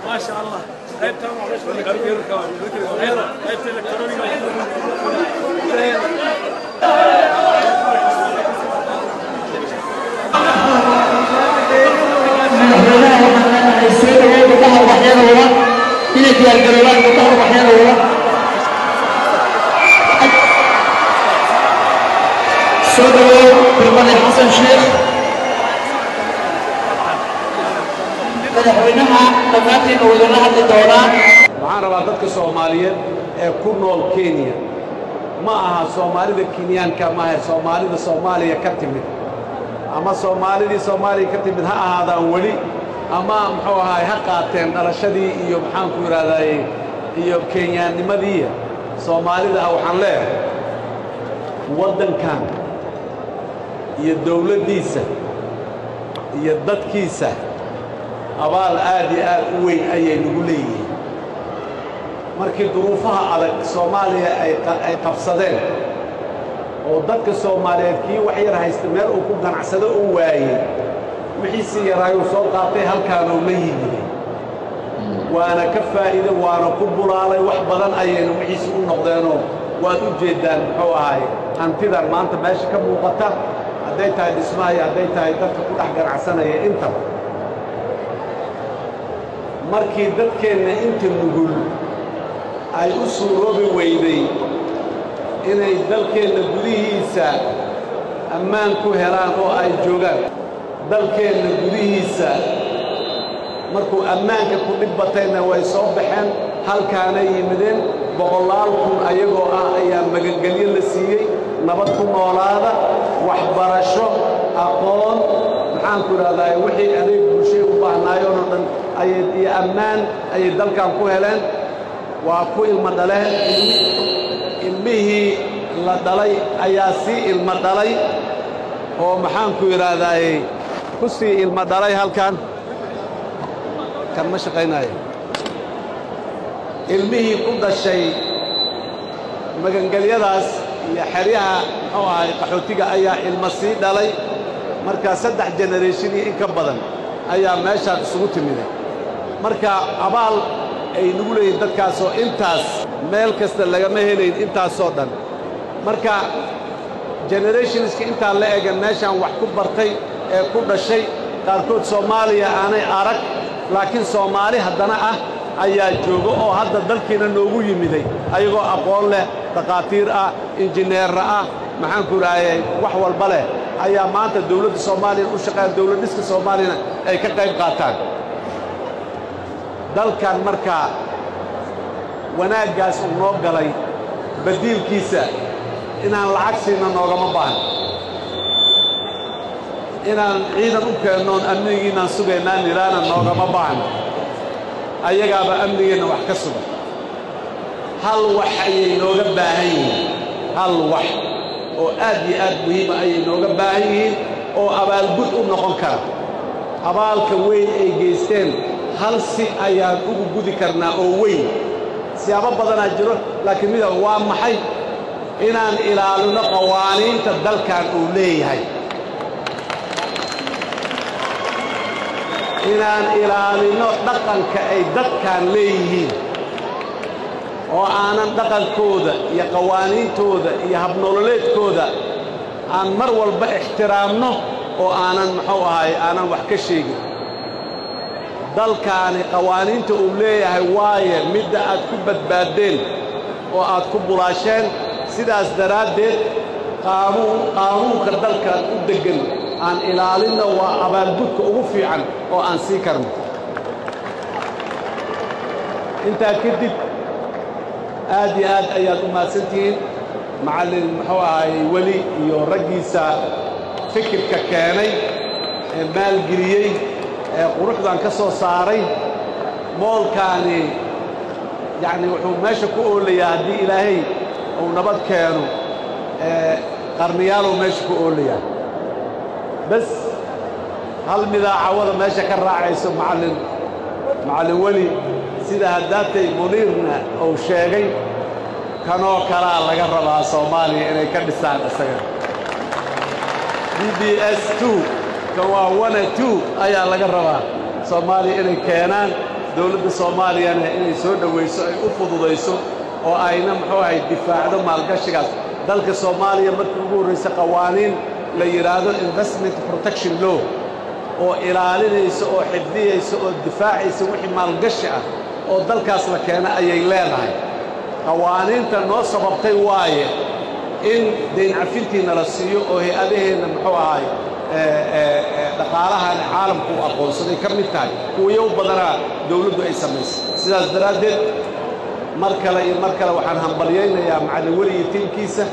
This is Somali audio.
ما شاء الله. حسن شيخ madaxweynaha dhammaantiin uu idinla hadli doonaa. Waxaan rabaa dadka Soomaaliyeed ee ku nool Kenya, ma aha Soomaalida Kenyaanka, ma aha Soomaalida Soomaaliya ka timid, ama Soomaalidii Soomaaliya ka timid ha ahaadaan weli, ama muxuu ahaay ha qaateen dhalashadii iyo maxaanku idhahdaye iyo Kenyaannimadii Soomaalida ah. Waxaan leeyahay waddankan iyo dawladdiisa iyo dadkiisa abaal aad iyo aad u weyn ayay nagu leeyihiin. Markii duruufaha adag Soomaaliya ay qabsadeen oo dadka Soomaaliyeed kii wax yar haysta meel uu ku ganacsado uu waayey, wixiisii yaraayuu soo qaatay halkaanuu la yimiday, waana ka faa'iide, waana ku bulaalay, wax badan ayayna wixiisi u noqdeenoo waad u jeeddaan muxuu ahaay hantidan maanta meesha ka muuqata, hadday tahay dhismaha iyo hadday tahay dadka ku dhex ganacsanaya intaba. Markii dadkeenna inta nugul ay u suuroobi weyday inay dalkeenna gudihiisa ammaan ku helaan oo ay joogaan dalkeenna gudihiisa, markuu ammaanka ku dhib batayna way soo baxeen, halkaanay yimideen. Boqolaal kun ayagoo ah ayaa magangelyo la siiyey, nabad ku noolaada, waxbarasho, aqoon, maxaanku idhahdaa, wixii adeeg bulshay u baahnaayeenoo dhan ayay iyo ammaan ayay dalkan ku heleen. Waa ku ilmo dhaleen, ilmihii la dhalay ayaa sii ilmo dhalay oo maxaanku idhaahdaaye ku sii ilmo dhalay. Halkan kan ma shaqaynaayo. Ilmihii ku dhashay magangelyadaas iyo xeryaha muxuu ahay qaxootiga ayaa ilmo sii dhalay. Marka 3 generation iyo in ka badan ayaa meeshaan isugu timiday. Marka abaal ay nagu leeyihin dadkaasoo intaas meel kasta lagama helayn intaasoo dhan. Marka generationska intaa la egan meeshaan wax ku bartay ee ku dhashay, qaarkood Soomaaliya aanay arag laakiin Soomaali haddana ah ayaa jooga oo hadda dalkiina noogu yimiday ayagoo aqoon leh, dhakhaatiir ah, injineerra ah, maxaanku idhaahayay wax walba leh, ayaa maanta dawladda Soomaaliya u shaqeeyaan, dawlad dhiska Soomaaliyana ay ka qayb qaataan dalkan. Markaa wanaaggaas uu noo galay badiilkiisa inaan lacag siina noogama baahno, inaan ciidan u keennoon amnigiinaan sugaynaa nidhaana noogama baahno, ayagaaba amnigeenna wax ka sugan. Hal wax ayay nooga baahan yihiin, hal wax oo aad iyo aad muhiima ayay nooga baahan yihiin oo abaalgud u noqon kara abaalka weyn ay geysteen. Hal si ayaan ugu gudi karnaa oo weyn, siyaabo badanaa jiro, laakiin mida waa maxay? Inaan ilaalino qawaaniinta dalkan uu leeyahay, inaan ilaalino dhaqanka ay dadkan leeyihiin, oo aanan dhaqankooda iyo qawaaniintooda iyo habnololeedkooda aan mar walba ixtiraamno oo aanan muxuu ahay aanan wax ka sheegin. Dalkaani qawaaniinta uu leeyahay waaye midda aad ku badbaaddeen oo aad ku bulaasheen. Sidaas daraaddeed qaanuunka dalkan u deggan aan ilaalinno, waa abaalgudka ugu fiican oo aan sii karno. Intaa kadib aad iyo aad ayaad u mahadsantihiin macallin muxuu ahaayey Weli iyo raggiisa fikirka keenay ee maalgeliyey ee quruxdan ka soo saaray moolkaani. Yacni wuxuu meesha ku oolayaa haddii Ilaahay uu nabad keeno qarniyaaluu meesha ku oolayaa. Bas hal midaa cawada meesha ka raacayso macallin Weli, sida haddaatay Muniirna uu sheegay, kanoo kalaa laga rabaa Soomaaliya inay ka dhisaan isaga. DBS 2 kan waa 1 2 ayaa laga rabaa Soomaaliya inay keenaan, dowladda Soomaaliyana inay soo dhowayso, ay u fududayso oo ayna muxuu ahay difaacdo maalgashigaas. Dalka Soomaaliya markii ugu horraysa qawaaniin la yidhaahdo Investment Protection Law oo ilaalinaysa oo xifdiyaysa oo difaacaysa wixii maalgashi ah oo dalkaas la keena ayay leedahay. Qawaaniinta noo sababtay waaye in dayn cafintiina la siiyo oo hay-adaheenna muxuu ahay dhaqaalahan caalamku u aqoonsaday ka mid tahay kuwayo badanaa dawladdu ay samaysay. Sidaas daraaddeed, mar kale iyo mar kale waxaan hambalyaynayaa Macallin Weli iyo tiimkiisa.